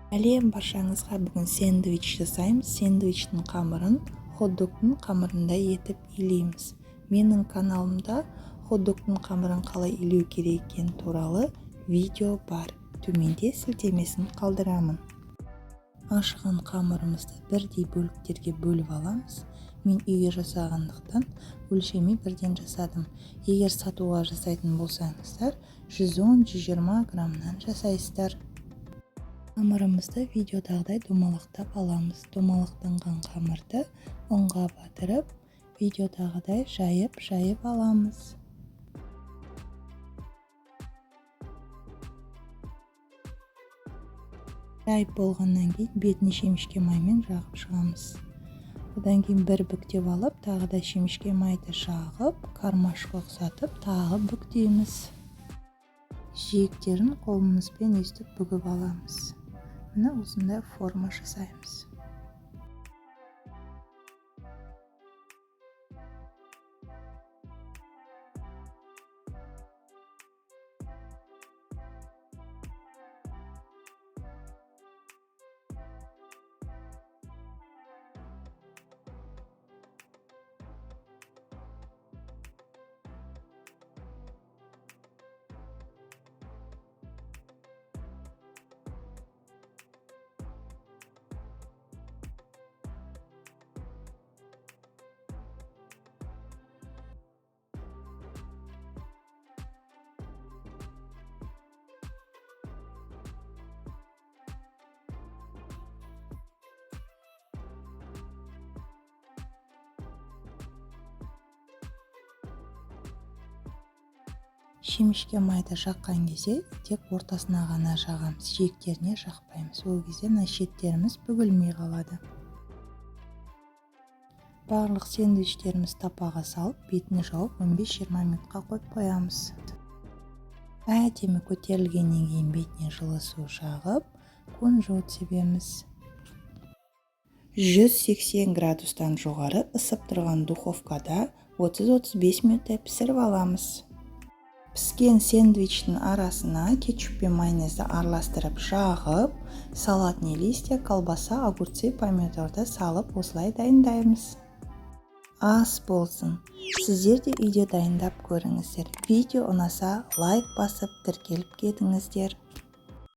Сәлем баршаңызға! Бүгін сэндвич жасаймыз. Сэндвичтің қамырын хот-догтың қамырындай етіп илейміз. Менің каналымда хот-догтың қамырын қалай илеу керек екені туралы видео бар. Төменде сілтемесін қалдырамын. Ашыған қамырымызды бірдей бөліктерге бөліп аламыз. Мен үйге жасағандықтан өлшемей бірден жасадым. Егер сатуға жасайтын болсаңыздар, 110-120 граммнан жасайсыздар. Қамырымызды видеодағыдай домалақтап аламыз. Домалақтанған қамырды ұнға батырып, видеодағыдай жайып-жайып аламыз. Жайып болғаннан кейін бетін шемішке маймен жағып шығамыз. Одан кейін бір бүктеп алып, тағы да шемішке майды жағып, кармашқа ұқсатып, тағы бүктейміз. Жиектерін қолымызбен өстіп бүгіп аламыз. Міне, осындай форма жасаймыз. Шемішке майды жаққан кезде тек ортасына ғана жағамыз, жиектеріне жақпаймыз. Ол кезде мына шеттеріміз бүгілмей қалады. Барлық сэндвичтерімізді тапаға салып, бетін жауып 15-20 минутқа қойып қоямыз. Әдемі көтерілгеннен кейін бетіне жылы су жағып, кунжут себеміз. 180 градустан жоғары ысып тұрған духовкада 30-35 минуттай пісіріп аламыз. Піскен сэндвичтің арасына кетчуп пен майонезді араластырып жағып, салатный листья, колбаса, огурцы, помидорды салып, осылай дайындаймыз. Ас болсын! Сіздер де үйде дайындап көріңіздер. Видео ұнаса, лайк басып, тіркеліп кетіңіздер.